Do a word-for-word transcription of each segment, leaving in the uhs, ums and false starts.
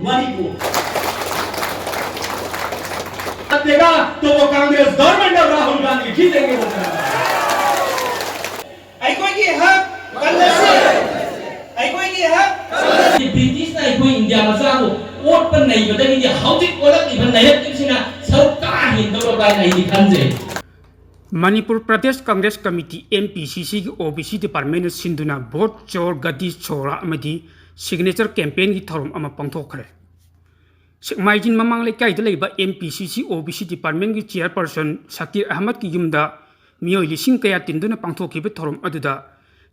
मणिपुर। सत्तेगा तो वो कांग्रेस गवर्नमेंट और राहुल गांधी जीतेंगे, वो कहा। ꯑꯩꯈꯣꯏꯒꯤ ꯍꯛ ꯀꯜꯂꯁꯤ꯫ ꯑꯩꯈꯣꯏꯒꯤ ꯍꯛ꯫ ꯕ꯭ꯔꯤꯇꯤꯁꯅ ꯑꯩꯈꯣꯏ ꯏꯟꯗꯤꯌꯥ ꯃꯆꯥꯕꯨ ꯑꯣꯠꯄ ꯅꯩꯕꯗꯒꯤꯗꯤ ꯍꯧꯖꯤꯛ ꯑꯣꯜꯂꯛꯂꯤꯕ ꯅꯩꯔꯛꯂꯤꯕꯁꯤꯅ ꯁꯔꯨꯛ ꯀꯥ ꯍꯦꯟꯗꯧꯔꯕ꯭ꯔꯥ ꯍꯥꯏꯅ ꯑꯩꯗꯤ ꯈꯟꯖꯩ꯫ Manipur Pradesh Congress committee, M P C ꯁꯤꯒꯤ ꯑꯣ ꯕꯤ ꯁꯤ ꯗꯤꯄꯥꯔꯠꯃꯦꯟꯅ ꯁꯤꯟꯗꯨꯅ ꯚꯣꯠ ꯆꯣꯔ ꯒꯗꯤ ꯆꯣꯔꯥ ꯑꯃꯗꯤ ꯁꯤꯒꯅꯦꯆꯔ ꯀꯦꯝꯄꯦꯟꯒꯤ ꯊꯧꯔꯝ ꯑꯃ ꯄꯥꯡꯊꯣꯛꯈ꯭ꯔꯦ꯫ ꯁꯦꯛꯃꯥꯏꯖꯤꯟ ꯃꯃꯥꯡ ꯂꯩꯀꯥꯏꯗ ꯂꯩꯕ ꯑꯦꯝ ꯄꯤ ꯁꯤ ꯁꯤ ꯑꯣ ꯕꯤ ꯁꯤ ꯗꯤꯄꯥꯔꯠꯃꯦꯟꯒꯤ ꯆꯤꯌꯔꯄꯔꯁꯟ ꯁꯀꯤꯔ ꯑꯍꯃꯗꯀꯤ ꯌꯨꯝꯗ ꯃꯤꯑꯣꯏ ꯂꯤꯁꯤꯡ ꯀꯌꯥ ꯇꯤꯟꯗꯨꯅ ꯄꯥꯡꯊꯣꯛꯈꯤꯕ ꯊꯧꯔꯝ ꯑꯗꯨꯗ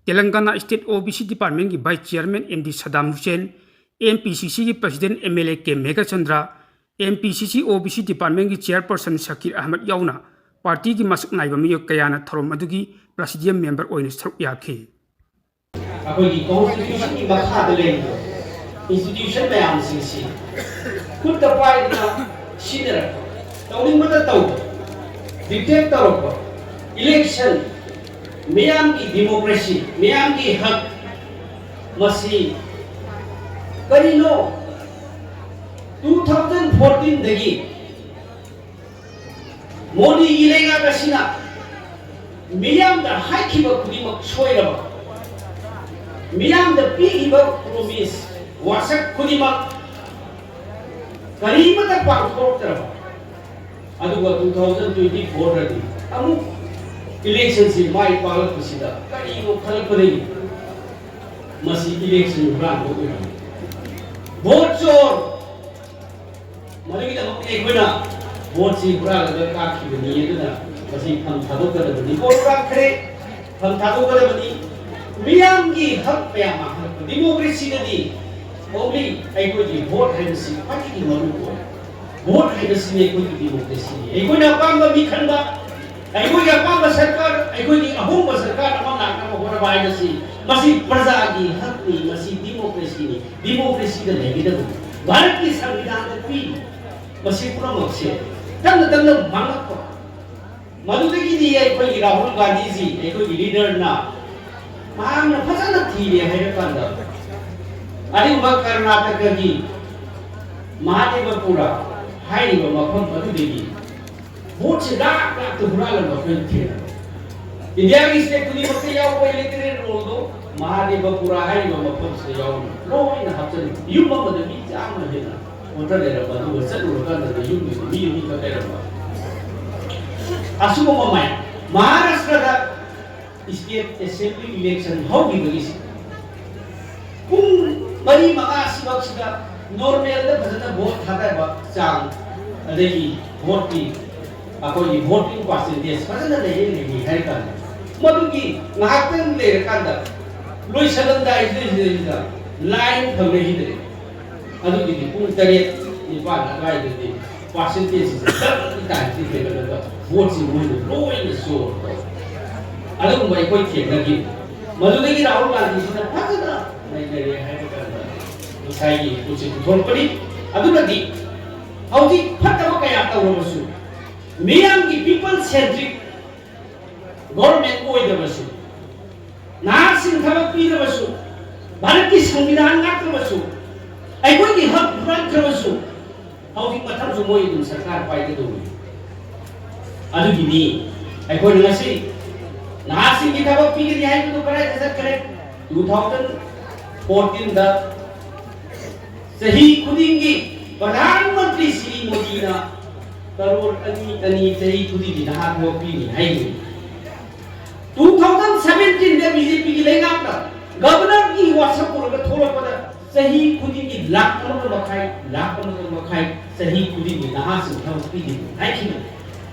ꯇꯦꯂꯪꯒꯥꯅꯥ ꯁ꯭ꯇꯦꯠ ꯑꯣ ꯕꯤ ꯁꯤ ꯗꯤꯄꯥꯔꯠꯃꯦꯟꯒꯤ vice chairman M D Saddam Hussain, M P C ꯁꯤꯒꯤ president M L A K Meghachandra, M P C C ꯑꯣ ꯕꯤ ꯁꯤ ꯗꯤꯄꯥꯔꯠꯃꯦꯟꯒꯤ ꯆꯤꯌꯔꯄꯔꯁꯟ ꯁꯀꯤꯔ ꯑꯍꯃꯗ ꯌꯥꯎꯅ ꯄꯥꯔꯇꯤꯒꯤ ꯃꯁꯛ ꯅꯥꯏꯕ ꯃꯤꯑꯣꯏ ꯀꯌꯥꯅ ꯊꯧꯔꯝ ꯑꯗꯨꯒꯤ ꯄ꯭ꯔꯁꯤꯗꯤꯌꯝ ꯃꯦꯝꯕꯔ ꯑꯣꯏꯅ ꯁꯔꯨꯛ ꯌꯥꯈꯤ꯫ ꯑꯩꯈꯣꯏꯒꯤ ꯀꯣꯟꯁꯇꯤꯇ꯭ꯌꯨꯁꯟꯒꯤ ꯃꯈꯥꯗ ꯂꯩꯔꯤꯕ ꯏꯟꯁꯇꯤꯇ꯭ꯌꯨꯁꯟ ꯃꯌꯥꯝꯁꯤꯡꯁꯤ ꯈꯨꯠꯇ ꯄꯥꯏꯗꯨꯅ ꯁꯤꯖꯤꯟꯅꯔꯛꯄ, ꯇꯧꯅꯤꯡꯕꯇ ꯇꯧꯕ, ꯗꯤꯛꯇꯦꯠ ꯇꯧꯔꯛꯄ, ꯏꯂꯦꯛꯁꯟ, ꯃꯤꯌꯥꯝꯒꯤ ꯗꯤꯃꯣꯀ꯭ꯔꯦꯁꯤ, ꯃꯤꯌꯥꯝꯒꯤ ꯍꯛ, ꯃꯁꯤ ꯀꯔꯤꯅꯣ? ꯇꯨ ꯊꯥꯎꯖꯟ ꯐꯣꯔꯇꯤꯟꯗꯒꯤ ꯃꯣꯗꯤꯒꯤ ꯂꯩꯉꯥꯛ ꯑꯁꯤꯅ ꯃꯤꯌꯥꯝꯗ ꯍꯥꯏꯈꯤꯕ ꯈꯨꯗꯤꯡꯃꯛ ꯁꯣꯏꯔꯕ, ꯃꯤꯌꯥꯝꯗ ꯄꯤꯈꯤꯕ ꯄ꯭ꯔꯣꯃꯤꯁ, ꯋꯥꯁꯛ ꯈꯨꯗꯤꯡꯃꯛ ꯀꯔꯤꯃꯠꯇ ꯄꯥꯡꯊꯣꯛꯇ꯭ꯔꯕ, ꯑꯗꯨꯒ ꯇꯨ ꯊꯥꯎꯖꯟ ꯇ꯭ꯋꯦꯟꯇꯤ ꯐꯣꯔꯗꯗꯤ ꯑꯃꯨꯛ ꯏꯂꯦꯛꯁꯟꯁꯤ ꯃꯥꯏ ꯄꯥꯛꯂꯛꯄꯁꯤꯗ ꯀꯔꯤꯅꯣ ꯈꯜꯂꯛꯄꯗꯒꯤ ꯃꯁꯤ ꯏꯂꯦꯛꯁꯟ ꯍꯨꯔꯥꯟꯕ ꯑꯣꯏꯔꯝꯃꯤ꯫ ꯚꯣꯠ ꯆꯣꯔ! ꯃꯗꯨꯒꯤꯗꯃꯛꯇ ꯑꯩꯈꯣꯏꯅ ꯚꯣꯠꯁꯤ ꯍꯨꯔꯥꯜꯂꯒ ꯀꯥꯈꯤꯕꯅꯤ, ꯑꯗꯨꯅ ꯃꯁꯤ ꯐꯝ ꯊꯥꯗꯣꯛꯀꯗꯕꯅꯤ꯫ ꯚꯣꯠ ꯀꯥꯈ꯭ꯔꯦ, ꯐꯝ ꯊꯥꯗꯣꯛꯀꯗꯕꯅꯤ꯫ ꯃꯤꯌꯥꯝꯒꯤ ꯍꯛ ꯃꯌꯥꯝ ꯃꯥꯡꯍꯜꯂꯛꯄ꯫ ꯗꯤꯃꯣꯀ꯭ꯔꯦꯁꯤꯗꯗꯤ only ꯑꯩꯈꯣꯏꯒꯤ ꯚꯣꯠ ꯍꯥꯏꯕꯁꯤ ꯈ꯭ꯋꯥꯏꯗꯒꯤ ꯃꯔꯨ ꯑꯣꯏ꯫ ꯚꯣꯠ ꯍꯥꯏꯕꯁꯤꯅꯤ ꯑꯩꯈꯣꯏꯒꯤ ꯗꯤꯃꯣꯀ꯭ꯔꯦꯁꯤꯅꯤ꯫ ꯑꯩꯈꯣꯏꯅ ꯑꯄꯥꯝꯕ ꯃꯤ ꯈꯟꯕ, ꯑꯩꯈꯣꯏꯒꯤ ꯑꯄꯥꯝꯕ ꯁꯔꯀꯥꯔ, ꯑꯩꯈꯣꯏꯒꯤ ꯑꯍꯣꯡꯕ ꯁꯔꯀꯥꯔ ꯑꯃ ꯂꯥꯛꯅꯕ ꯍꯣꯠꯅꯕ ꯍꯥꯏꯕꯁꯤ ꯃꯁꯤ ꯄ꯭ꯔꯖꯥꯒꯤ ꯍꯛꯅꯤ, ꯃꯁꯤ ꯗꯤꯃꯣꯀ꯭ꯔꯦꯁꯤꯅꯤ꯫ ꯗꯤꯃꯣꯀ꯭ꯔꯦꯁꯤꯗ ꯂꯩꯒꯗꯕꯅꯤ꯫ ꯚꯥꯔꯠꯀꯤ ꯁꯪꯕꯤꯙꯥꯟꯗ ꯄꯤꯔꯤ꯫ ꯃꯁꯤ ꯄꯨꯝꯅꯃꯛꯁꯦ ꯇꯞꯅ ꯇꯞꯅ ꯃꯥꯡꯂꯛꯄ꯫ ꯃꯗꯨꯗꯒꯤꯗꯤ ꯑꯩꯈꯣꯏꯒꯤ ꯔꯥꯍꯨꯜ ꯒꯥꯟꯙꯤꯖꯤ, ꯑꯩꯈꯣꯏꯒꯤ ꯂꯤꯗꯔꯅ ꯃꯍꯥꯛꯅ ꯐꯖꯅ ꯊꯤꯔꯦ ꯍꯥꯏꯔꯀꯥꯟꯗ, ꯑꯔꯤꯕ ꯀꯔꯅꯥꯇꯀꯒꯤ ꯃꯍꯥꯗꯦꯕꯄꯨꯔꯥ ꯍꯥꯏꯔꯤꯕ ꯃꯐꯝ ꯑꯗꯨꯗꯒꯤ ꯚꯣꯠꯁꯦ ꯂꯥꯛ ꯂꯥꯛꯇ ꯍꯨꯔꯥꯜꯂꯝꯕ ꯑꯩꯈꯣꯏꯅ ꯊꯦꯡꯅꯔꯦ꯫ ꯏꯟꯗꯤꯌꯥꯒꯤ ꯁ꯭ꯇꯦꯠ ꯈꯨꯗꯤꯡꯃꯛꯇ ꯌꯥꯎꯕ ꯏꯂꯦꯛꯇꯣꯔꯦꯜ ꯔꯣꯜꯗꯣ ꯃꯍꯥꯗꯦꯕꯄꯨꯔꯥ ꯍꯥꯏꯔꯤꯕ ꯃꯐꯝꯁꯤꯗ ꯌꯥꯎꯔꯝꯃꯤ꯫ ꯂꯣꯏꯅ ꯍꯥꯞꯆꯤꯜꯂꯤ꯫ ꯌꯨꯝ ꯑꯃꯗ ꯃꯤ ꯆꯥꯝꯃ ꯍꯦꯟꯅ ꯚꯣꯇꯔ ꯂꯩꯔꯝꯕ, ꯑꯗꯨꯒ ꯆꯠꯂꯨꯔꯀꯥꯟꯗꯗꯤ ꯌꯨꯝꯗꯨꯗ ꯃꯤ ꯑꯅꯤꯈꯛ ꯂꯩꯔꯝꯕ꯫ ꯑꯁꯤꯒꯨꯝꯕ ꯃꯌꯥꯝ ꯃꯍꯥꯔꯥꯁꯇ꯭ꯔꯗ ꯁ꯭ꯇꯦꯠ ꯑꯦꯁꯦꯝꯕ꯭ꯂꯤ ꯏꯂꯦꯛꯁꯟ ꯍꯧꯈꯤꯕꯒꯤꯁꯤ ꯄꯨꯡ ꯃꯔꯤ ꯃꯉꯥ ꯁꯤꯐꯥꯎꯁꯤꯗ ꯅꯣꯔꯃꯦꯜꯗ ꯐꯖꯅ ꯚꯣꯠ ꯊꯥꯗꯕ ꯆꯥꯡ, ꯑꯗꯒꯤ ꯚꯣꯠꯀꯤ ꯑꯩꯈꯣꯏꯒꯤ ꯚꯣꯇꯤꯡ ꯄꯥꯔꯁꯦꯟꯇꯦꯖ ꯐꯖꯅ ꯂꯩꯔꯦ ꯂꯩꯔꯤ ꯍꯥꯏꯔ ꯀꯥꯟꯗ, ꯃꯗꯨꯒꯤ ꯉꯥꯏꯍꯥꯛꯇꯪ ꯂꯩꯔꯀꯥꯟꯗ ꯂꯣꯏꯁꯜꯂꯝꯗꯥꯏꯁꯤꯗꯩꯁꯤꯗ ꯂꯥꯏꯟ ꯐꯪꯅꯈꯤꯗ꯭ꯔꯦ꯫ ꯑꯗꯨꯒꯤꯗꯤ ꯄꯨꯡ ꯇꯔꯦꯠ ꯅꯤꯄꯥꯟ ꯑꯗꯨꯋꯥꯏꯗꯗꯤ ꯄꯥꯔꯁꯦꯟꯇꯦꯖꯁꯤ ꯇꯞꯅ ꯇꯥꯏꯝꯁꯤ ꯍꯦꯟꯒꯠꯂꯒ ꯚꯣꯠꯁꯤ ꯃꯣꯏꯅ ꯂꯣꯏꯅ ꯆꯣꯔ ꯇꯧꯔꯦ꯫ ꯑꯗꯨꯒꯨꯝꯕ ꯑꯩꯈꯣꯏ ꯊꯦꯡꯅꯈꯤ꯫ ꯃꯗꯨꯗꯒꯤ ꯔꯥꯍꯨꯜ ꯒꯥꯟꯙꯤꯁꯤꯅ ꯐꯖꯅ ꯅꯩꯅꯔꯦ ꯍꯥꯏꯕ ꯀꯥꯟꯗ ꯉꯁꯥꯏꯒꯤ ꯄꯣꯠꯁꯤ ꯄꯨꯊꯣꯔꯛꯄꯅꯤ꯫ ꯑꯗꯨꯅꯗꯤ ꯍꯧꯖꯤꯛ ꯐꯠꯇꯕ ꯀꯌꯥ ꯇꯧꯔꯕꯁꯨ, ꯃꯤꯌꯥꯝꯒꯤ ꯄꯤꯄꯜ ꯁꯦꯟꯇ꯭ꯔꯤꯛ ꯒꯣꯔꯃꯦꯟ ꯑꯣꯏꯗꯕꯁꯨ, ꯅꯍꯥꯁꯤꯡ ꯊꯕꯛ ꯄꯤꯗꯕꯁꯨ, ꯚꯥꯔꯠꯀꯤ ꯁꯪꯕꯤꯙꯥꯟ ꯉꯥꯛꯇꯕꯁꯨ, ꯑꯩꯈꯣꯏꯒꯤ ꯍꯛ ꯍꯨꯔꯥꯟꯈ꯭ꯔꯕꯁꯨ, ꯍꯧꯖꯤꯛ ꯃꯊꯪꯁꯨ ꯃꯣꯏ ꯑꯗꯨꯝ ꯁꯔꯀꯥꯔ ꯄꯥꯏꯒꯗꯧꯔꯤ꯫ ꯑꯗꯨꯒꯤꯅꯤ ꯑꯩꯈꯣꯏꯅ ꯉꯁꯤ ꯅꯍꯥꯁꯤꯡꯒꯤ ꯊꯕꯛ ꯄꯤꯒꯅꯤ ꯍꯥꯏꯕꯗꯨ ꯀꯗꯥꯏꯗ ꯆꯠꯈ꯭ꯔꯦ? Two thousand fourteen ꯗ ꯆꯍꯤ ꯈꯨꯗꯤꯡꯒꯤ ꯄ꯭ꯔꯙꯥꯟ ꯃꯟꯇ꯭ꯔꯤ ꯁ꯭ꯔꯤ ꯃꯣꯗꯤꯅ ꯀꯔꯣꯔ ꯑꯅꯤ, ꯑꯅꯤ ꯆꯍꯤ ꯈꯨꯗꯤꯡꯒꯤ ꯅꯍꯥ ꯊꯕꯛ ꯄꯤꯅꯤ ꯍꯥꯏꯔꯤ꯫ Two thousand seventeen ꯗ ꯕꯤ ꯖꯦ ꯄꯤꯒꯤ ꯂꯩꯉꯥꯛꯅ ꯒꯕꯔꯅꯔꯒꯤ ꯋꯥꯁꯛ ꯄꯨꯔꯒ ꯊꯣꯛꯂꯛꯄꯗ ꯆꯍꯤ ꯈꯨꯗꯤꯡꯒꯤ ꯂꯥꯈ ꯑꯃꯒ ꯃꯈꯥꯏ, ꯂꯥꯈ ꯑꯃꯒ ꯃꯈꯥꯏ ꯆꯍꯤ ꯈꯨꯗꯤꯡꯒꯤ ꯅꯍꯥꯁꯤꯡ ꯊꯕꯛ ꯄꯤꯒꯅꯤ ꯍꯥꯏꯈꯤꯕꯅꯤ꯫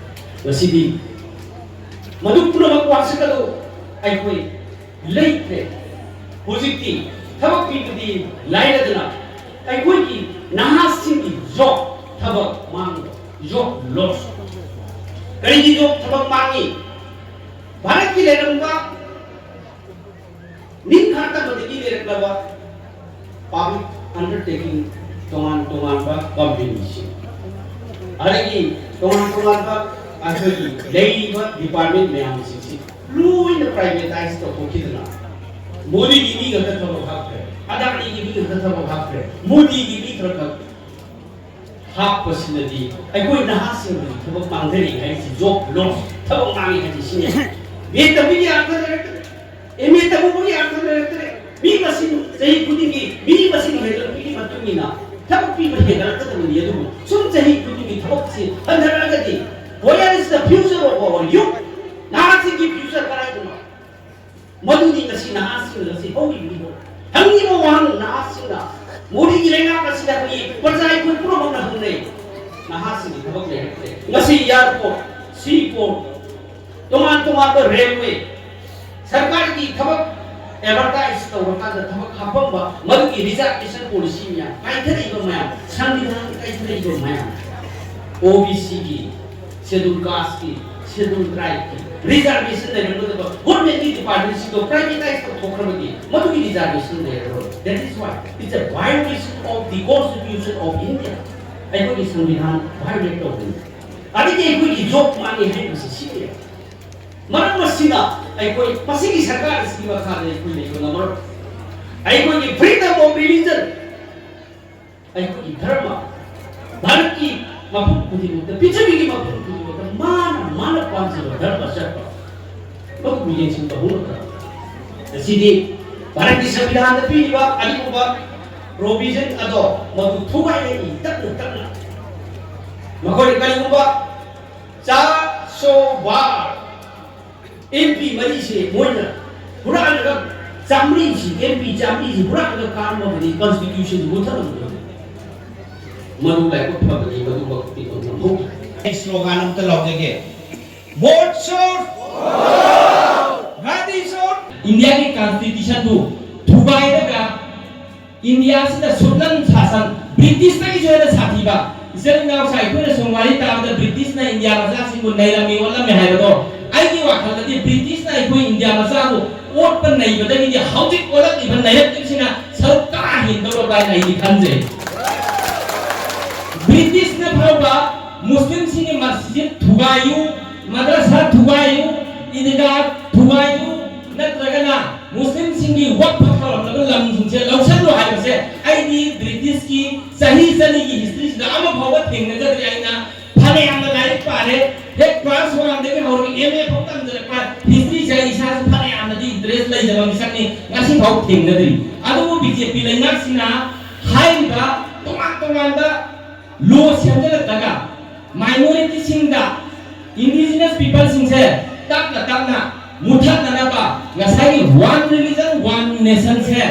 ꯉꯁꯤꯗꯤ ꯃꯗꯨ ꯄꯨꯝꯅꯃꯛ ꯋꯥꯁꯛ ꯑꯗꯨ ꯑꯩꯈꯣꯏ ꯂꯩꯈ꯭ꯔꯦ꯫ ꯍꯧꯖꯤꯛꯇꯤ ꯊꯕꯛ ꯄꯤꯕꯗꯤ ꯂꯥꯏꯔꯗꯅ ꯑꯩꯈꯣꯏꯒꯤ ꯅꯍꯥꯁꯤꯡꯒꯤ ꯖꯣꯕ ꯊꯕꯛ ꯃꯥꯡꯕ, ꯖꯣꯕ ꯂꯣꯁ꯫ ꯀꯔꯤꯒꯤ ꯖꯣꯕ ꯊꯕꯛ ꯃꯥꯡꯉꯤ? ꯚꯥꯔꯠꯀꯤ ꯂꯩꯔꯝꯕ ꯅꯤꯡꯈꯥ ꯇꯝꯕꯗꯒꯤ ꯂꯩꯔꯛꯂꯕ ꯄꯕ꯭ꯂꯤꯛ ꯑꯟꯗꯔꯇꯦꯀꯤꯡ, ꯇꯣꯉꯥꯟ ꯇꯣꯉꯥꯟꯕ ꯀꯝꯄꯦꯅꯤꯁꯤꯡ, ꯑꯗꯒꯤ ꯇꯣꯉꯥꯟ ꯇꯣꯉꯥꯟꯕ ꯑꯩꯈꯣꯏꯒꯤ ꯂꯩꯔꯤꯕ ꯗꯤꯄꯥꯔꯠꯃꯦꯟ ꯃꯌꯥꯝꯁꯤꯡꯁꯤ ꯂꯣꯏꯅ ꯄ꯭ꯔꯥꯏꯚꯦꯇꯥꯏꯁ ꯇꯧꯊꯣꯛꯈꯤꯗꯅ, ꯃꯣꯗꯤꯒꯤ ꯃꯤ ꯈꯛꯇ ꯊꯕꯛ ꯍꯥꯞꯈ꯭ꯔꯦ, ꯑꯗꯥꯅꯤꯒꯤ ꯃꯤ ꯈꯛꯇ ꯊꯕꯛ ꯍꯥꯞꯈ꯭ꯔꯦ, ꯃꯣꯗꯤꯒꯤ ꯃꯤ ꯈꯔ ꯈꯛ ꯍꯥꯞꯄꯁꯤꯅꯗꯤ ꯑꯩꯈꯣꯏ ꯅꯍꯥꯁꯤꯡꯒꯤ ꯊꯕꯛ ꯃꯥꯡꯊꯔꯛꯏ ꯍꯥꯏꯁꯤ, ꯖꯣꯕ ꯂꯣꯁ, ꯊꯕꯛ ꯃꯥꯡꯉꯤ ꯍꯥꯏꯁꯤ ꯁꯤꯅꯤ꯫ ꯕꯤ ꯑꯦ ꯇꯝꯕꯒꯤ ꯑꯥꯔꯊ ꯂꯩꯔꯛꯇ꯭ꯔꯦ, ꯑꯦꯝ ꯑꯦ ꯇꯝꯃꯨꯕꯒꯤ ꯑꯥꯔꯊ ꯂꯩꯔꯛꯇ꯭ꯔꯦ꯫ ꯃꯤ ꯃꯁꯤꯡ ꯆꯍꯤ ꯈꯨꯗꯤꯡꯒꯤ ꯃꯤ ꯃꯁꯤꯡ ꯍꯦꯟꯒꯠꯂꯛꯄꯒꯤ ꯃꯇꯨꯡ ꯏꯟꯅ ꯊꯕꯛ ꯄꯤꯕ ꯍꯦꯟꯒꯠꯂꯛꯀꯗꯕꯅꯤ꯫ ꯑꯗꯨꯕꯨ ꯁꯨꯝ ꯆꯍꯤ ꯈꯨꯗꯤꯡꯒꯤ ꯊꯕꯛꯁꯤ ꯍꯟꯊꯔꯛꯑꯒꯗꯤ, where is the future of our youth? ꯅꯍꯥꯁꯤꯡꯒꯤ ꯐ꯭ꯌꯨꯆꯔ ꯀꯗꯥꯏꯗꯅꯣ? ꯃꯗꯨꯗꯤ ꯉꯁꯤ ꯅꯍꯥꯁꯤꯡꯅ ꯉꯁꯤ ꯍꯧꯔꯤꯕꯅꯤꯀꯣ꯫ ꯍꯪꯉꯤꯕ ꯋꯥꯍꯪ ꯅꯍꯥꯁꯤꯡꯅ, ꯃꯣꯗꯤꯒꯤ ꯂꯩꯉꯥꯛ ꯑꯁꯤꯗ ꯍꯪꯉꯤ, ꯄ꯭ꯔꯖꯥ ꯑꯩꯈꯣꯏ ꯄꯨꯝꯅꯃꯛꯅ ꯍꯪꯅꯩ, ꯅꯍꯥꯁꯤꯡꯒꯤ ꯊꯕꯛ ꯂꯩꯔꯛꯇ꯭ꯔꯦ꯫ ꯉꯁꯤ ꯑꯦꯌꯥꯔꯄꯣꯔꯠ, ꯁꯤ ꯄꯣꯔꯠ, ꯇꯣꯉꯥꯟ ꯇꯣꯉꯥꯟꯕ ꯔꯦꯜꯋꯦ, ꯁꯔꯀꯥꯔꯒꯤ ꯊꯕꯛ ꯑꯦꯗꯚꯔꯇꯥꯏꯁ ꯇꯧꯔꯀꯥꯟꯗ ꯊꯕꯛ ꯍꯥꯞꯄꯝꯕ, ꯃꯗꯨꯒꯤ ꯔꯤꯖꯥꯔꯕꯦꯁꯟ ꯄꯣꯂꯤꯁꯤ ꯃꯌꯥꯝ, ꯀꯥꯏꯊꯔꯛꯏꯕ ꯃꯌꯥꯝ, ꯁꯪꯕꯤꯙꯥꯟ ꯀꯥꯏꯊꯔꯛꯏꯕ ꯃꯌꯥꯝ, ꯑꯣ ꯕꯤ ꯁꯤꯒꯤ, ꯁꯦꯗꯨꯜ ꯀꯥꯁꯀꯤ, ꯁꯦꯗꯨꯜ ꯇ꯭ꯔꯥꯏꯕꯀꯤ ꯔꯤꯖꯥꯔꯕꯦꯁꯟ ꯂꯩꯔꯝꯒꯗꯕ ꯒꯣꯔꯃꯦꯟꯒꯤ ꯗꯤꯄꯥꯔꯠꯃꯦꯟꯁꯤꯡꯗꯣ ꯄ꯭ꯔꯥꯏꯚꯦꯇꯥꯏꯁ ꯇꯧꯊꯣꯛꯈ꯭ꯔꯕꯗꯤ ꯃꯗꯨꯒꯤ ꯔꯤꯖꯥꯔꯕꯦꯁꯟ ꯂꯩꯔꯔꯣꯏ꯫ That is why it's a violation of the Constitution of India. ꯑꯩꯈꯣꯏꯒꯤ ꯁꯪꯕꯤꯙꯥꯟ ꯚꯥꯏꯑꯣꯂꯦꯠ ꯇꯧꯕꯅꯤ꯫ ꯑꯗꯒꯤ ꯑꯩꯈꯣꯏꯒꯤ ꯖꯣꯕ ꯃꯥꯡꯉꯦ ꯍꯥꯏꯔꯤꯕꯁꯤ ꯁꯤꯅꯤ꯫ ꯃꯔꯝ ꯑꯁꯤꯅ ꯑꯩꯈꯣꯏ ꯃꯁꯤꯒꯤ ꯁꯔꯀꯥꯔ ꯑꯁꯤꯒꯤ ꯃꯈꯥꯗ ꯑꯩꯈꯣꯏ ꯂꯩꯕ ꯉꯝꯃꯔꯣꯏ꯫ ꯑꯩꯈꯣꯏꯒꯤ freedom of religion, ꯑꯩꯈꯣꯏꯒꯤ ꯙꯔꯃ, ꯚꯥꯔꯠꯀꯤ ꯃꯐꯝ ꯈꯨꯗꯤꯡꯃꯛꯇ, ꯄ꯭ꯔꯤꯊꯤꯕꯤꯒꯤ ꯃꯐꯝ ꯈꯨꯗꯤꯡꯃꯛꯇ ꯃꯥꯅ ꯃꯥꯅ ꯄꯥꯝꯖꯕ ꯙꯔꯃ ꯆꯠꯄ, ꯃꯗꯨꯕꯨ ꯌꯦꯡꯁꯤꯟꯕ ꯍꯧꯔꯛꯇ꯭ꯔꯕ? ꯉꯁꯤꯗꯤ ꯚꯥꯔꯠꯀꯤ ꯁꯪꯕꯤꯙꯥꯟꯗ ꯄꯤꯔꯤꯕ ꯑꯗꯨꯒꯨꯝꯕ ꯄ꯭ꯔꯣꯚꯤꯖꯟ ꯑꯗꯣ ꯃꯗꯨ ꯊꯨꯒꯥꯏꯔꯛꯏ ꯇꯞꯅ ꯇꯞꯅ꯫ ꯃꯈꯣꯏꯅ ꯀꯔꯤꯒꯨꯝꯕ ꯆꯥ ꯁꯣ ꯕꯥꯔ ꯑꯦꯝ ꯄꯤ ꯃꯔꯤꯁꯦ ꯃꯣꯏꯅ ꯍꯨꯔꯥꯟꯂꯒ, ꯆꯥꯃꯔꯤꯁꯤ, ꯑꯦꯝ ꯄꯤ ꯆꯥꯃꯔꯤꯁꯤ ꯍꯨꯔꯥꯟꯂꯒ ꯀꯥꯔꯝꯃꯕꯗꯤ ꯀꯟꯁꯇꯤꯇ꯭ꯌꯨꯁꯟ ꯃꯨꯠꯊꯠꯂꯝꯒꯗꯕꯅꯤ꯫ ꯃꯗꯨ ꯂꯥꯏꯕꯛ ꯐꯕꯅꯤ, ꯃꯗꯨꯃꯛꯇꯤ ꯉꯝꯍꯧꯗ꯭ꯔꯦ꯫ ꯑꯩ ꯁ꯭ꯂꯣꯒꯥꯟ ꯑꯝꯇ ꯂꯥꯎꯖꯒꯦ, ꯚꯣꯠ ꯁꯣꯔ, ꯒꯥꯟꯙꯤ ꯁꯣꯔ꯫ ꯏꯟꯗꯤꯌꯥꯒꯤ ꯀꯟꯁꯇꯤꯇ꯭ꯌꯨꯁꯟꯗꯨ ꯊꯨꯒꯥꯏꯔꯒ ꯏꯟꯗꯤꯌꯥꯁꯤꯗ ꯁꯨꯞꯅꯟ ꯁꯥꯁꯟ, ꯕ꯭ꯔꯤꯇꯤꯁꯇꯒꯤꯁꯨ ꯍꯦꯟꯅ ꯁꯥꯊꯤꯕ, ꯏꯆꯤꯜ ꯏꯅꯥꯎꯁꯥ, ꯑꯩꯈꯣꯏꯅ ꯁꯨꯝ ꯋꯥꯔꯤ ꯇꯥꯕꯗ ꯕ꯭ꯔꯤꯇꯤꯁꯅ ꯏꯟꯗꯤꯌꯥ ꯃꯆꯥꯁꯤꯡꯕꯨ ꯅꯩꯔꯝꯃꯤ ꯑꯣꯠꯂꯝꯃꯤ ꯍꯥꯏꯕꯗꯣ, ꯑꯩꯒꯤ ꯋꯥꯈꯜꯗꯗꯤ ꯕ꯭ꯔꯤꯇꯤꯁꯅ ꯑꯩꯈꯣꯏ ꯏꯟꯗꯤꯌꯥ ꯃꯆꯥꯕꯨ ꯑꯣꯠꯄ ꯅꯩꯕꯗꯒꯤꯗꯤ ꯍꯧꯖꯤꯛ ꯑꯣꯜꯂꯛꯂꯤꯕ ꯅꯩꯔꯛꯂꯤꯕꯁꯤꯅ ꯁꯔꯨꯛ ꯀꯥ ꯍꯦꯟꯗꯧꯔꯕ꯭ꯔꯥ ꯍꯥꯏꯅ ꯑꯩꯗꯤ ꯈꯟꯖꯩ꯫ ꯕ꯭ꯔꯤꯇꯤꯁꯅ ꯐꯥꯎꯕ ꯃꯨꯁꯂꯤꯝꯁꯤꯡꯒꯤ ꯃꯁꯖꯤꯗ ꯊꯨꯒꯥꯏꯌꯨ, ꯃꯗ꯭ꯔꯁꯥ ꯊꯨꯒꯥꯏꯌꯨ, ꯏꯗꯤꯒꯥ ꯊꯨꯒꯥꯏꯌꯨ, ꯅꯠꯇ꯭ꯔꯒꯅ ꯃꯨꯁꯂꯤꯝꯁꯤꯡꯒꯤ ꯋꯛꯐ ꯇꯧꯔꯝꯂꯕ ꯂꯝꯁꯤꯡꯁꯦ ꯂꯧꯁꯤꯜꯂꯨ ꯍꯥꯏꯕꯁꯦ ꯑꯩꯗꯤ ꯕ꯭ꯔꯤꯇꯤꯁꯀꯤ ꯆꯍꯤ ꯆꯅꯤꯒꯤ ꯍꯤꯁꯇ꯭ꯔꯤꯁꯤꯗ ꯑꯃ ꯐꯥꯎꯕ ꯊꯦꯡꯅꯖꯗ꯭ꯔꯤ꯫ ꯑꯩꯅ ꯐꯅꯌꯥꯝꯅ ꯂꯥꯏꯔꯤꯛ ꯄꯥꯔꯦ, ꯍꯦꯛ ꯀ꯭ꯂꯥꯁ ꯋꯥꯟꯗꯒꯤ ꯍꯧꯔꯒ ꯑꯦꯝ ꯑꯦ ꯐꯥꯎ ꯇꯝꯖꯔꯛꯄ ꯍꯤꯁꯇ꯭ꯔꯤꯁꯦ ꯑꯩ ꯏꯁꯥꯁꯨ ꯐꯅꯌꯥꯝꯅꯗꯤ ꯏꯟꯇꯔꯦꯁ ꯂꯩꯖꯕ ꯃꯤꯁꯛꯅꯤ꯫ ꯉꯁꯤ ꯐꯥꯎ ꯊꯦꯡꯅꯗ꯭ꯔꯤ꯫ ꯑꯗꯨꯕꯨ ꯕꯤ ꯖꯦ ꯄꯤ ꯂꯩꯉꯥꯛꯁꯤꯅ ꯍꯥꯏꯔꯤꯕ ꯇꯣꯉꯥꯟ ꯇꯣꯉꯥꯟꯕ ꯂꯣ ꯁꯦꯝꯖꯤꯜꯂꯛꯂꯒ ꯃꯥꯏꯅꯣꯔꯤꯇꯤꯁꯤꯡꯗ, ꯏꯟꯗꯤꯖꯤꯅꯁ ꯄꯤꯄꯜꯁꯤꯡꯁꯦ ꯇꯞꯅ ꯇꯞꯅ ꯃꯨꯊꯠꯅꯅꯕ ꯉꯁꯥꯏꯒꯤ ꯋꯥꯟ ꯔꯤꯂꯤꯖꯟ ꯋꯥꯟ ꯅꯦꯁꯟꯁꯦ,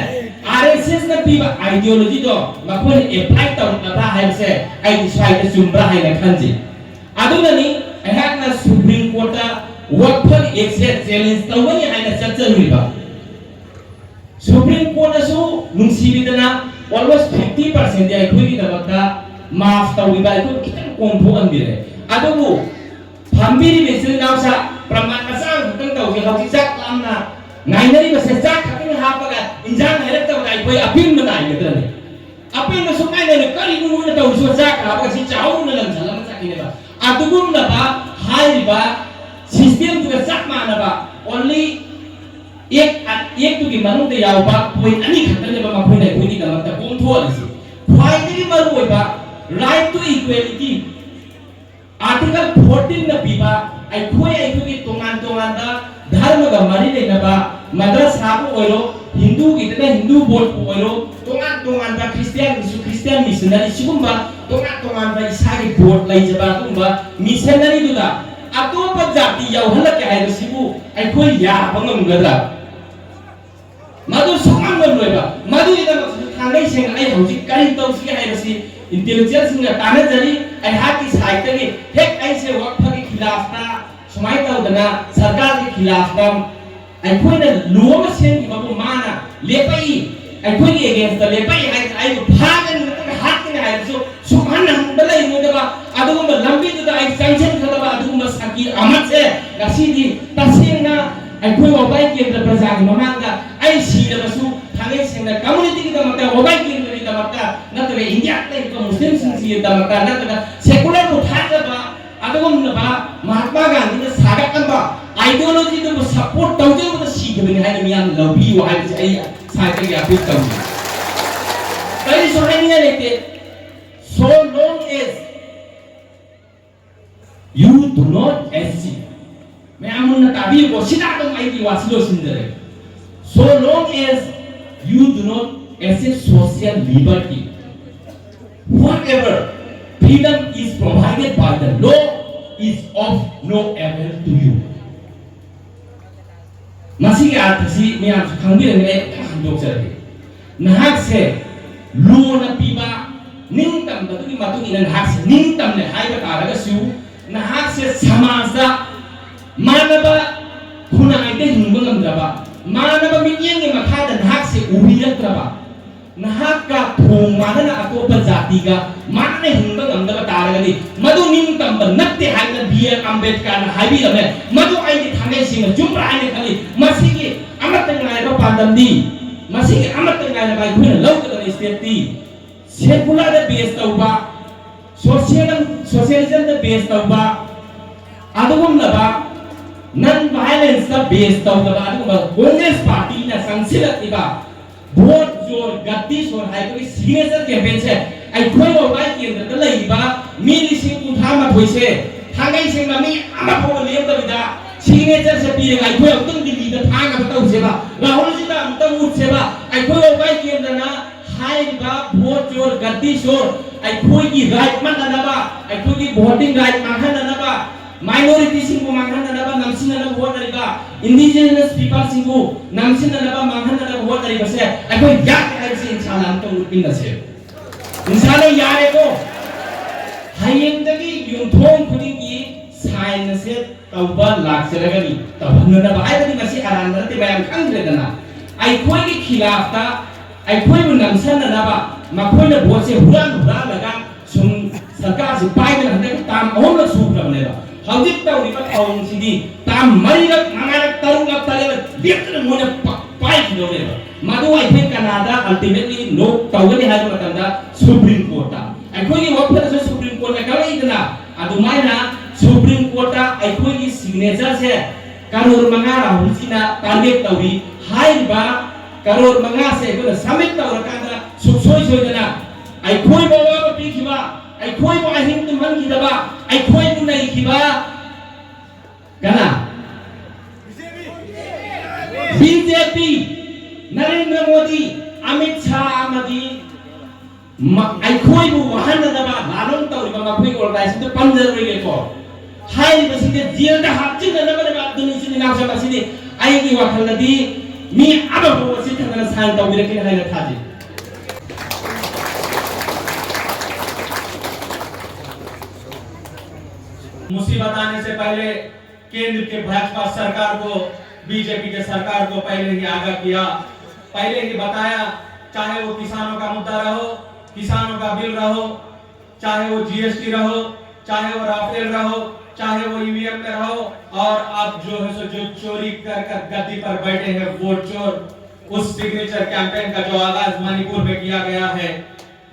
ꯑꯥꯔ ꯑꯦꯁ ꯑꯦꯁꯅ ꯄꯤꯕ ꯑꯥꯏꯗꯤꯌꯣꯂꯣꯖꯤꯗꯣ ꯃꯈꯣꯏꯅ ꯑꯦꯄ꯭ꯂꯥꯏ ꯇꯧꯔꯛꯂꯕ꯭ꯔꯥ ꯍꯥꯏꯕꯁꯦ ꯑꯩꯗꯤ ꯁ꯭ꯋꯥꯏꯗ ꯆꯨꯝꯕ꯭ꯔꯥ ꯍꯥꯏꯅ ꯈꯟꯖꯩ꯫ ꯑꯗꯨꯅꯅꯤ ꯑꯩꯍꯥꯛꯅ ꯁꯨꯄ꯭ꯔꯤꯝ ꯀꯣꯔꯠꯇ ꯋꯥꯛꯐ ꯑꯦꯛꯁꯦ ꯆꯦꯂꯦꯟꯖ ꯇꯧꯒꯅꯤ ꯍꯥꯏꯅ ꯆꯠꯆꯔꯨꯔꯤꯕ꯫ ꯁꯨꯄ꯭ꯔꯤꯝ ꯀꯣꯔꯠꯅꯁꯨ ꯅꯨꯡꯁꯤꯕꯤꯗꯅ almost fifty percent ꯑꯩꯈꯣꯏꯒꯤꯗꯃꯛꯇ ꯃꯥꯐ ꯇꯧꯕꯤꯕ, ꯑꯩꯈꯣꯏ ꯈꯤꯇꯪ ꯀꯣꯝꯊꯣꯛꯍꯟꯕꯤꯔꯦ꯫ ꯑꯗꯨꯕꯨ ꯐꯝꯕꯤꯔꯤꯕ ꯏꯆꯤꯜ ꯏꯅꯥꯎꯁꯥ, ꯄ꯭ꯔꯃꯥꯟ ꯃꯆꯥ ꯑꯃꯈꯛꯇꯪ ꯇꯧꯒꯦ꯫ ꯍꯧꯖꯤꯛ ꯆꯥꯛ ꯂꯥꯝꯅ ꯉꯥꯏꯅꯔꯤꯕꯁꯦ, ꯆꯥꯛ ꯈꯛꯇꯪ ꯍꯥꯞꯄꯒ ꯏꯟꯖꯥꯡ ꯍꯥꯏꯔꯛꯇꯕꯗ ꯑꯩꯈꯣꯏ ꯑꯄꯦꯟꯕ ꯅꯥꯏꯒꯗ꯭ꯔꯅꯦ? ꯑꯄꯦꯟꯕ ꯁꯨꯡꯅꯥꯏ ꯅꯥꯏꯔꯣꯏ꯫ ꯀꯔꯤꯅꯣ ꯃꯣꯏꯅ ꯇꯧꯔꯤꯁꯤꯕꯣ? ꯆꯥꯛ ꯍꯥꯞꯄꯒ ꯁꯤ ꯆꯥꯍꯧꯅ ꯂꯪꯁꯜꯂꯒ ꯆꯠꯈꯤꯅꯦꯕ꯫ ꯑꯗꯨꯒꯨꯝꯂꯕ ꯍꯥꯏꯔꯤꯕ ꯁꯤꯁꯇꯦꯝꯗꯨꯒ ꯆꯞ ꯃꯥꯟꯅꯕ, ꯑꯣꯟꯂꯤ ꯑꯦꯛ, ꯑꯦꯛꯇꯨꯒꯤ ꯃꯅꯨꯡꯗ ꯌꯥꯎꯕ ꯄꯣꯏꯟ ꯑꯅꯤ ꯈꯛꯇꯅꯦꯕ ꯃꯈꯣꯏꯅ ꯑꯩꯈꯣꯏꯒꯤꯗꯃꯛꯇ ꯀꯣꯝꯊꯣꯛꯍꯜꯂꯤꯁꯤ꯫ ꯈ꯭ꯋꯥꯏꯗꯒꯤ ꯃꯔꯨꯑꯣꯏꯕ right to equality, ꯑꯥꯔꯇꯤꯀꯜ ꯐꯣꯔꯇꯤꯟꯅ ꯄꯤꯕ ꯑꯩꯈꯣꯏ ꯑꯩꯈꯣꯏꯒꯤ ꯇꯣꯉꯥꯟ ꯇꯣꯉꯥꯟꯕ ꯙꯔꯃꯒ ꯃꯔꯤ ꯂꯩꯅꯕ, ꯃꯗ꯭ꯔꯁꯥꯕꯨ ꯑꯣꯏꯔꯣ, ꯍꯤꯟꯗꯨꯒꯤꯗꯅ ꯍꯤꯟꯗꯨ ꯕꯣꯔꯗꯄꯨ ꯑꯣꯏꯔꯣ, ꯇꯣꯉꯥꯟ ꯇꯣꯉꯥꯟꯕ ꯈ꯭ꯔꯤꯁꯇꯤꯌꯥꯟꯒꯤꯁꯨ ꯈ꯭ꯔꯤꯁꯇꯤꯌꯥꯟ ꯃꯤꯁꯅꯔꯤ, ꯁꯤꯒꯨꯝꯕ ꯇꯣꯉꯥꯟ ꯇꯣꯉꯥꯟꯕ ꯏꯁꯥꯒꯤ ꯕꯣꯔꯗ ꯂꯩꯖꯕ ꯑꯗꯨꯒꯨꯝꯕ ꯃꯤꯁꯅꯔꯤꯗꯨꯗ ꯑꯇꯣꯞꯄ ꯖꯥꯇꯤ ꯌꯥꯎꯍꯜꯂꯛꯀꯦ ꯍꯥꯏꯕꯁꯤꯕꯨ ꯑꯩꯈꯣꯏ ꯌꯥꯕ ꯉꯝꯒꯗ꯭ꯔꯥ? ꯃꯗꯨ ꯁꯨꯡꯉꯝ ꯉꯝꯂꯣꯏꯕ꯫ ꯃꯗꯨꯒꯤꯗꯃꯛꯇꯁꯨ ꯊꯥꯡꯒꯩ ꯁꯦꯡꯅ ꯑꯩ ꯍꯧꯖꯤꯛ ꯀꯔꯤ ꯇꯧꯁꯤꯒꯦ ꯍꯥꯏꯕꯁꯤ ꯏꯟꯇꯦꯂꯤꯖꯦꯟꯁꯁꯤꯡꯒ ꯇꯥꯟꯅꯖꯔꯤ꯫ ꯑꯩꯍꯥꯛꯀꯤ ꯁꯥꯏꯠꯇꯒꯤ ꯍꯦꯛ ꯑꯩꯁꯦ ꯋꯥꯛꯐꯒꯤ ꯈꯤꯂꯥꯐꯇ ꯁꯨꯃꯥꯏꯅ ꯇꯧꯗꯅ ꯁꯔꯀꯥꯔꯒꯤ ꯈꯤꯂꯥꯐꯇ ꯑꯩꯈꯣꯏꯅ ꯂꯣ ꯑꯃ ꯁꯦꯝꯈꯤꯕꯕꯨ ꯃꯥꯅ ꯂꯦꯞꯄꯛꯏ, ꯑꯩꯈꯣꯏꯒꯤ ꯑꯦꯒꯦꯟꯁꯇ ꯂꯦꯞꯄꯛꯏ ꯍꯥꯏꯗꯅ ꯑꯩꯕꯨ ꯐꯥꯒꯅꯤ ꯅꯠꯇ꯭ꯔꯒ ꯍꯥꯠꯀꯅꯤ ꯍꯥꯏꯔꯁꯨ ꯁꯨꯛꯍꯟ ꯍꯟꯕ ꯂꯩꯔꯣꯏꯗꯕ ꯑꯗꯨꯒꯨꯝꯕ ꯂꯝꯕꯤꯗꯨꯗ ꯑꯩ ꯆꯪꯁꯤꯟꯒꯗꯕ ꯑꯗꯨꯒꯨꯝꯕ ꯁꯛꯇꯤ ꯑꯃꯁꯦ ꯉꯁꯤꯗꯤ ꯇꯁꯦꯡꯅ ꯑꯩꯈꯣꯏ ꯋꯥꯕꯥꯏ ꯀꯦꯟꯗ꯭ꯔ ꯄ꯭ꯔꯖꯥꯒꯤ ꯃꯃꯥꯡꯗ ꯑꯩ ꯁꯤꯔꯕꯁꯨ ꯊꯥꯡꯒꯩ ꯁꯦꯡꯅ ꯀꯝꯃꯨꯅꯤꯇꯤꯒꯤꯗꯃꯛꯇ, ꯋꯥꯕꯥꯏ ꯀꯦꯟꯗ꯭ꯔꯒꯤꯗꯃꯛꯇ ꯅꯠꯇ꯭ꯔꯒ ꯏꯟꯗꯤꯌꯥꯗ ꯂꯩꯔꯤꯕ ꯃꯨꯁꯂꯤꯝꯁꯤꯡꯁꯤꯒꯤꯗꯃꯛꯇ ꯅꯠꯇ꯭ꯔꯒ ꯁꯦꯀꯨꯂꯔꯕꯨ ꯊꯥꯖꯕ ꯑꯗꯨꯒꯨꯝꯂꯕ ꯃꯍꯥꯠꯃꯥ ꯒꯥꯟꯙꯤꯅ ꯁꯥꯒꯠꯂꯝꯕ ꯑꯥꯏꯗꯤꯌꯣꯂꯣꯖꯤꯗꯨꯕꯨ ꯁꯄꯣꯔꯠ ꯇꯧꯖꯕꯗ ꯁꯤꯈꯤꯕꯅꯤ ꯍꯥꯏꯅ ꯃꯤꯌꯥꯝꯅ ꯂꯧꯕꯤꯌꯨ ꯍꯥꯏꯕꯁꯤ ꯑꯩ ꯁꯥꯏꯠꯇꯒꯤ ꯑꯄꯤꯜ ꯇꯧꯖꯩ꯫ ꯀꯔꯤꯁꯨ ꯍꯥꯏꯅꯤꯡꯉꯥꯏ ꯂꯩꯇꯦ꯫ So long You do not exist. ꯃꯌꯥꯝ ꯃꯨꯟꯅ ꯇꯥꯕꯤꯌꯨꯀꯣ, ꯁꯤꯗ ꯑꯗꯨꯝ ꯑꯩꯒꯤ ꯋꯥꯁꯤ ꯂꯣꯏꯁꯤꯟꯖꯔꯦ꯫ So long as you do not exist social liberty, whatever freedom is provided by the law is of no avail to you. ꯃꯁꯤꯒꯤ ꯑꯥꯔꯊꯁꯤ ꯃꯌꯥꯝꯁꯨ ꯈꯪꯕꯤꯔꯝꯒꯅꯤ, ꯑꯩ ꯑꯃꯨꯛꯇꯪ ꯍꯟꯗꯣꯛꯆꯔꯒꯦ꯫ ꯅꯍꯥꯛꯁꯦ ꯂꯣꯅ ꯄꯤꯕ ꯅꯤꯡꯇꯝꯕꯗꯨꯒꯤ ꯃꯇꯨꯡ ꯏꯟꯅ ꯅꯍꯥꯛꯁꯦ ꯅꯤꯡꯇꯝꯂꯦ ꯍꯥꯏꯕ ꯇꯥꯔꯒꯁꯨ, ꯅꯍꯥꯛꯁꯦ ꯁꯃꯥꯖꯗ ꯃꯥꯟꯅꯕ ꯈꯨꯟꯅꯥꯏꯗ ꯍꯤꯡꯕ ꯉꯝꯗ꯭ꯔꯕ, ꯃꯥꯟꯅꯕ ꯃꯤꯠꯌꯦꯡꯒꯤ ꯃꯈꯥꯗ ꯅꯍꯥꯛꯁꯦ ꯎꯕꯤꯔꯛꯇ꯭ꯔꯕ, ꯅꯍꯥꯛꯀ ꯊꯣꯡ ꯃꯥꯟꯅꯅ ꯑꯇꯣꯞꯄ ꯖꯥꯇꯤꯒ ꯃꯥꯟꯅꯅ ꯍꯤꯡꯕ ꯉꯝꯗꯕ ꯇꯥꯔꯒꯗꯤ, ꯃꯗꯨ ꯅꯤꯡꯇꯝꯕ ꯅꯠꯇꯦ ꯍꯥꯏꯅ ꯕꯤ ꯑꯥꯔ ꯑꯝꯕꯦꯗꯀꯔꯅ ꯍꯥꯏꯕꯤꯔꯝꯃꯦ꯫ ꯃꯗꯨ ꯑꯩꯒꯤ ꯊꯥꯡꯒꯩ ꯁꯦꯡꯅ ꯆꯨꯝꯕ꯭ꯔꯥ ꯍꯥꯏꯅ ꯈꯜꯂꯤ꯫ ꯃꯁꯤꯒꯤ ꯑꯃꯠꯇ ꯉꯥꯏꯔꯕ ꯄꯥꯟꯗꯝꯗꯤ, ꯃꯁꯤꯒꯤ ꯑꯃꯠꯇ ꯉꯥꯏꯔꯕ ꯑꯩꯈꯣꯏꯅ ꯂꯧꯒꯗꯕ ꯁ꯭ꯇꯦꯞꯇꯤ, ꯁꯦꯀꯨꯂꯔꯗ ꯕꯦꯁ ꯇꯧꯕ, ꯁꯣꯁꯤꯌꯦꯜ, ꯁꯣꯁꯤꯌꯦꯂꯤꯖꯝꯗ ꯕꯦꯁ ꯇꯧꯕ, ꯑꯗꯨꯒꯨꯝꯂꯕ ꯅꯟ ꯚꯥꯏꯂꯦꯟꯁꯇ ꯕꯦꯁ ꯇꯧꯗꯕ ꯑꯗꯨꯒꯨꯝꯕ ꯀꯣꯡꯒ꯭ꯔꯦꯁ ꯄꯥꯔꯇꯤꯅ ꯆꯪꯁꯤꯜꯂꯛꯂꯤꯕ ꯚꯣꯠ ꯆꯣꯔ ꯒꯠꯇꯤ ꯆꯣꯔ ꯍꯥꯏꯕꯒꯤ ꯁꯤꯒꯅꯦꯆꯔ ꯀꯦꯝꯄꯦꯟꯁꯦ ꯑꯩꯈꯣꯏ ꯋꯥꯕꯥꯏ ꯀꯦꯟꯗ꯭ꯔꯗ ꯂꯩꯔꯤꯕ ꯃꯤ ꯂꯤꯁꯤꯡ ꯀꯨꯟꯊ꯭ꯔꯥ ꯃꯥꯊꯣꯏꯁꯦ ꯊꯥꯡꯒꯩ ꯁꯦꯡꯅ ꯃꯤ ꯑꯃ ꯐꯥꯎꯕ ꯂꯦꯞꯇꯕꯤꯗ ꯁꯤꯒꯅꯦꯆꯔꯁꯦ ꯄꯤꯔꯒ ꯑꯩꯈꯣꯏ ꯑꯃꯨꯛꯇꯪ ꯗꯤꯜꯂꯤꯗ ꯊꯥꯅꯕ ꯇꯧꯁꯦꯕ, ꯔꯥꯍꯨꯜꯖꯤꯗ ꯑꯃꯨꯛꯇꯪ ꯎꯠꯁꯦꯕ꯫ ꯑꯩꯈꯣꯏ ꯋꯥꯕꯥꯏ ꯀꯦꯟꯗ꯭ꯔꯅ ꯍꯥꯏꯔꯤꯕ ꯚꯣꯠ ꯆꯣꯔ ꯒꯠꯇꯤ ꯆꯣꯔ ꯑꯩꯈꯣꯏꯒꯤ ꯔꯥꯏꯠ ꯃꯥꯡꯍꯟꯅꯅꯕ, ꯑꯩꯈꯣꯏꯒꯤ ꯚꯣꯇꯤꯡ ꯔꯥꯏꯠ ꯃꯥꯡꯍꯟꯅꯅꯕ, ꯃꯥꯏꯅꯣꯔꯤꯇꯤꯁꯤꯡꯕꯨ ꯃꯥꯡꯍꯟꯅꯅꯕ ꯅꯝꯁꯤꯟꯅꯅꯕ ꯍꯣꯠꯅꯔꯤꯕ, ꯏꯟꯗꯤꯖꯤꯅꯁ ꯄꯤꯄꯜꯁꯤꯡꯕꯨ ꯅꯝꯁꯤꯟꯅꯅꯕ ꯃꯥꯡꯍꯟꯅꯅꯕ ꯍꯣꯠꯅꯔꯤꯕꯁꯦ ꯑꯩꯈꯣꯏ ꯌꯥꯗꯦ ꯍꯥꯏꯕꯁꯤ ꯏꯟꯁꯥꯟ ꯑꯃꯇꯪ ꯎꯠꯃꯤꯟꯅꯁꯦ꯫ ꯏꯟꯁꯥꯟꯅ ꯌꯥꯔꯦꯀꯣ꯫ ꯍꯌꯦꯡꯗꯒꯤ ꯌꯨꯝꯊꯣꯡ ꯈꯨꯗꯤꯡꯒꯤ ꯁꯥꯏꯟ ꯑꯁꯦ ꯇꯧꯕ ꯂꯥꯛꯆꯔꯒꯅꯤ꯫ ꯇꯧꯍꯟꯅꯅꯕ ꯍꯥꯏꯕꯗꯤ ꯃꯁꯤ ꯑꯔꯥꯟꯕ ꯅꯠꯇꯦ, ꯃꯌꯥꯝ ꯈꯪꯗ꯭ꯔꯦꯗꯅ꯫ ꯑꯩꯈꯣꯏꯒꯤ ꯈꯤꯂꯥꯐꯇ, ꯑꯩꯈꯣꯏꯕꯨ ꯅꯝꯁꯟꯅꯅꯕ ꯃꯈꯣꯏꯅ ꯚꯣꯠꯁꯦ ꯍꯨꯔꯥꯟ ꯍꯨꯔꯥꯜꯂꯒ ꯁꯨꯝ ꯁꯔꯀꯥꯔꯁꯤ ꯄꯥꯏꯗꯅ ꯍꯟꯗꯛꯀꯤ ꯇꯥꯝ ꯑꯍꯨꯝꯂꯛ ꯁꯨꯈ꯭ꯔꯕꯅꯦꯕ꯫ ꯍꯧꯖꯤꯛ ꯇꯧꯔꯤꯕ ꯊꯧꯑꯣꯡꯁꯤꯗꯤ ꯇꯥꯝ ꯃꯔꯤꯔꯛ, ꯃꯉꯥꯔꯛ, ꯇꯔꯨꯛꯂꯛ, ꯇꯔꯦꯠꯂꯛ ꯂꯦꯞꯇꯅ ꯃꯣꯏꯅ ꯄ-, ꯄꯥꯏꯈꯤꯗꯧꯔꯦꯕ꯫ ꯃꯗꯨ ꯑꯩꯈꯣꯏ ꯀꯅꯥꯗ ꯑꯜꯇꯤꯃꯦꯠꯂꯤ ꯅꯣꯛ ꯇꯧꯒꯅꯤ ꯍꯥꯏꯕ ꯃꯇꯝꯗ ꯁꯨꯄ꯭ꯔꯤꯝ ꯀꯣꯔꯠꯇ꯫ ꯑꯩꯈꯣꯏꯒꯤ ꯋꯥꯐꯝꯗꯁꯨ ꯁꯨꯄ꯭ꯔꯤꯝ ꯀꯣꯔꯠꯅ ꯀꯛꯂꯛꯏꯗꯅ, ꯑꯗꯨꯃꯥꯏꯅ ꯁꯨꯄ꯭ꯔꯤꯝ ꯀꯣꯔꯠꯇ ꯑꯩꯈꯣꯏꯒꯤ ꯁꯤꯒꯅꯦꯆꯔꯁꯦ ꯀꯔꯣꯔ ꯃꯉꯥ ꯔꯥꯍꯨꯜꯖꯤꯅ ꯇꯥꯔꯒꯦꯠ ꯇꯧꯔꯤ꯫ ꯍꯥꯏꯔꯤꯕ ꯀꯔꯣꯔ ꯃꯉꯥꯁꯦ ꯑꯩꯈꯣꯏꯅ ꯁꯕꯃꯤꯠ ꯇꯧꯔꯀꯥꯟꯗ ꯁꯨꯡꯁꯣꯏ ꯁꯣꯏꯗꯅ ꯑꯩꯈꯣꯏꯕꯨ ꯑꯋꯥꯕ ꯄꯤꯈꯤꯕ, ꯑꯩꯈꯣꯏꯕꯨ ꯑꯍꯤꯡ ꯇꯨꯝꯍꯟꯈꯤꯗꯕ, ꯑꯩꯈꯣꯏꯕꯨ ꯅꯩꯈꯤꯕ ꯀꯅꯥ? ꯕꯤ ꯖꯦ ꯄꯤ, ꯅꯔꯦꯟꯗ꯭ꯔ ꯃꯣꯗꯤ, ꯑꯃꯤꯠ ꯁꯥꯍ ꯑꯃꯗꯤ ꯃ-, ꯑꯩꯈꯣꯏꯕꯨ ꯋꯥꯍꯟꯅꯅꯕ ꯂꯥꯂꯣꯡ ꯇꯧꯔꯤꯕ ꯃꯈꯣꯏꯒꯤ ꯑꯣꯔꯒꯅꯥꯏꯖꯦꯁꯟꯗꯨ ꯄꯟꯖꯔꯣꯏꯒꯦꯀꯣ꯫ ꯍꯥꯏꯔꯤꯕꯁꯤꯡꯁꯦ ꯖꯦꯜꯗ ꯍꯥꯞꯆꯤꯟꯅꯅꯕꯅꯦꯕ꯫ ꯑꯗꯨꯅ ꯏꯆꯤꯟ ꯏꯅꯥꯎꯁꯤꯡ ꯑꯁꯤꯗꯤ ꯑꯩꯒꯤ ꯋꯥꯈꯜꯗꯗꯤ ꯃꯤ ꯑꯃꯐꯥꯎꯕ ꯆꯤꯠꯊꯗꯅ ꯁꯥꯏꯟ ꯇꯧꯕꯤꯔꯛꯀꯅꯤ ꯍꯥꯏꯅ ꯊꯥꯖꯩ꯫ मुसीबत आने से पहले केंद्र के भाजपा सरकार को, बी जे पी के सरकार को पहले ही आगाह किया, पहले ही बताया, चाहे वो किसानों का मुद्दा रहो, किसानों का बिल रहो, चाहे वो जी एस टी रहो, चाहे वो राफेल रहो, चाहे वो ई वी एम में रहो, और आप जो है सो जो चोरी कर कर गद्दी पर बैठे हैं, वोट चोर, उस सिग्नेचर कैंपेन का जो आगाज मणिपुर में किया गया है,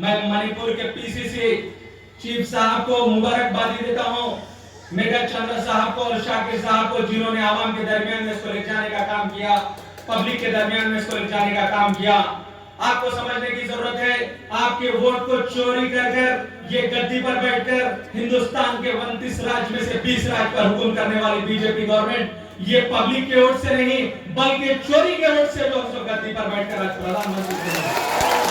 मैं मणिपुर के पी सी सी चीफ साहब को मुबारकबादी देता हूँ, मेघा चंद्र साहब को और शाकिर साहब को, जिन्होंने आवाम के दरमियान में इसको ले जाने का काम किया, पब्लिक के दरमियान में इसको ले जाने का काम किया। आपको समझने की जरूरत है, आपके वोट को चोरी कर कर ये गद्दी पर बैठकर हिंदुस्तान के उनतीस राज्य में से बीस राज्य पर हुक्म करने वाली बी जे पी गवर्नमेंट ये पब्लिक के वोट से नहीं, बल्कि चोरी के वोट से जो है सो गद्दी पर बैठकर आज प्रधानमंत्री बने।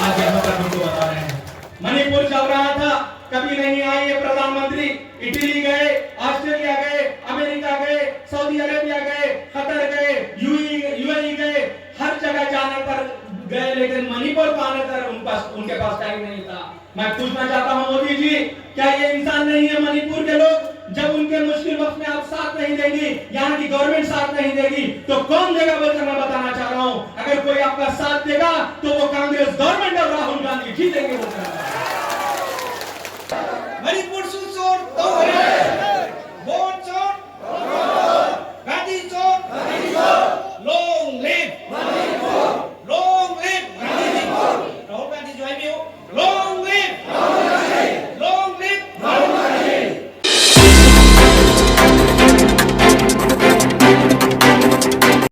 आज यहाँ पर हमको बता रहे हैं। मणिपुर चल रहा था, कभी नहीं आए ये प्रधानमंत्री। इटली गए, ऑस्ट्रेलिया गए, अमेरिका गए, सऊदी अरेबिया गए, कतर गए, यू ए ई गए, हर जगह जाने पर गए, लेकिन मणिपुर को आने पर उन पास, उनके पास टाइम नहीं था। मैं पूछना चाहता हूं मोदी जी, क्या ये इंसान नहीं है मणिपुर के लोग? जब उनके मुश्किल वक्त में आप साथ नहीं देंगे, यहाँ की गवर्नमेंट साथ नहीं देगी, तो कौन देगा बोलकर मैं बताना चाह रहा हूं। अगर कोई आपका साथ देगा तो वो कांग्रेस गवर्नमेंट और राहुल गांधी जीतेंगे बोलकर।